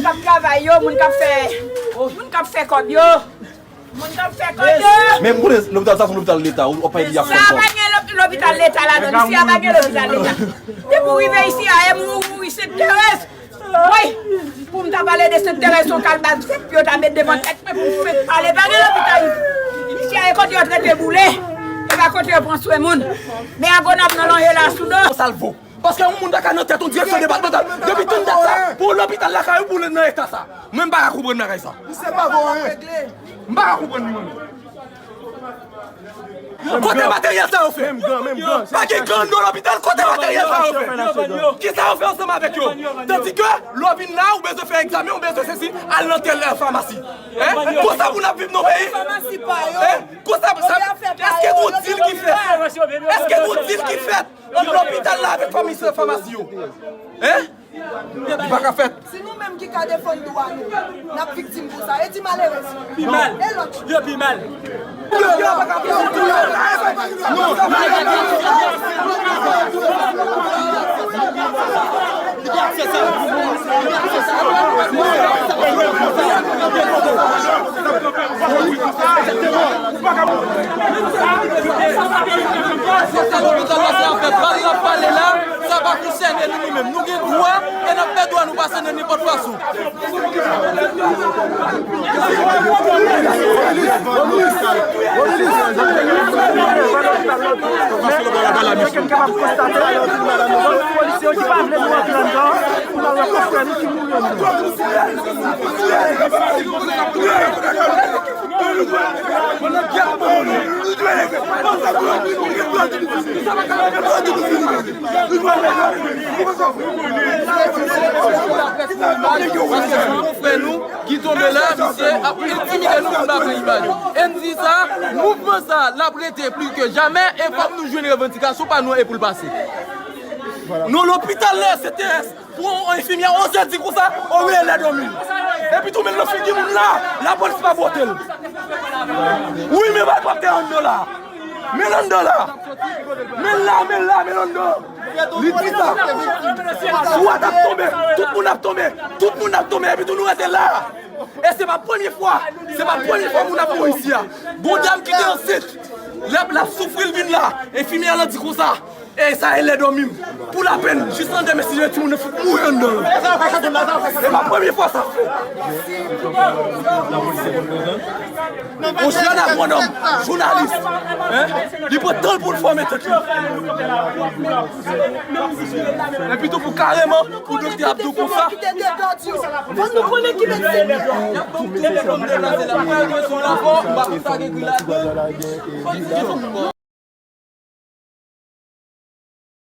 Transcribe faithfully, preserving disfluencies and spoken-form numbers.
K ap travay yo, moun k ap fè, moun k ap fè kòb yo, moun k ap fè kòb yo. Men m konnen lopital sa se yon lopital leta, w ap pale de y ap fè kòb. Sa pa gen lop- lopital leta ladan, isi a pa gen lopital leta. Depi w rive isi a, e mouri, mouri Sent Terèz. Woy, pou m ta pale de Sent Terèz, se yon kalbas vèt pou yo ta met devan tèt mwen pou m fenk pale. Pa gen lopital. Isi a e kote yo trete boule, e pa kote yo pran swen moun. Men agwonòm nan lonje la sou do. Sa l vo. Paske yon moun ta ka nan tèt yon direksyon depatmantal depi tann dat sa, pou lopital lakay ou pou l nan eta sa. Mwen m pa ka konprann bagay sa. Misye pa vo anyen. M pa ka konprann li menm. Kote materyèl sa yo fè? Pa gen gran do lopital, kote materyèl sa yo fè? Kisa yo fè ansanm avèk yo? Tandike lè w vin la, ou bezwen fè egzamen, ou bezwen sesi, al nan tèl famasi. Hein? Konsa pou n ap viv nan peyi? Famasi pa yo. Hein? Konsa, èske gon dil ki fèt? Èske gon dil ki fèt ant lopital la avèk famasi, famasi yo? Hein? Li pa ka fèt. Si nou menm ki ka defann dwa nou, n ap viktim pou sa. E ti malerèz. Pi mal. E lòt. Yo pi mal. Yo pa ka fèt. Sa lopital la se afè pa l n ap pale la, sa pa konsène nou, nou menm. Nou gen dwa e n ap fè dwa nou pase nan nenpòt fason. Polisye yo ki pa vle nou antre anndan pou n al wè konfrè nou ki mouri anndan. Paske se konfrè nou ki tonbe la, misye ap entimide nou pou n pa pran imaj. E n di sa, mouvman sa, l ap rete pli ke jamè, e fòk nou jwenn revandikasyon pa nou e pou l pase. Nou lopital la, C T S, pou yon enfimyè, onzè di konsa, o wi, elè dòmi. Epi tou, men nan figi moun la, lapolis pa pote l. Wi, men bal p ap te anndan la. Men l anndan la. Men l la, men l la, men l anndan. Li di sa. Swa t ap tonbe, tout moun ap tonbe, tout moun ap tonbe, epi tou nou rete la. E se pa premye fwa, se pa premye fwa moun ap mouri isi a. Gon dam ki te ansent, lè l ap soufri, l vin la, enfimyè lan di konsa, e sa e lè dòmi m. Pou lapenn, jis nan demen, si timoun nan fout mouri anndan. E pa premye fwa sa fèt. Yon jèn agwonòm, jounalis, hein, li pran tan l pou l fòme tèt li. Epi tou pou kareman, pou doktè ap di w konsa. Fò nou konnen ki medsen li ye.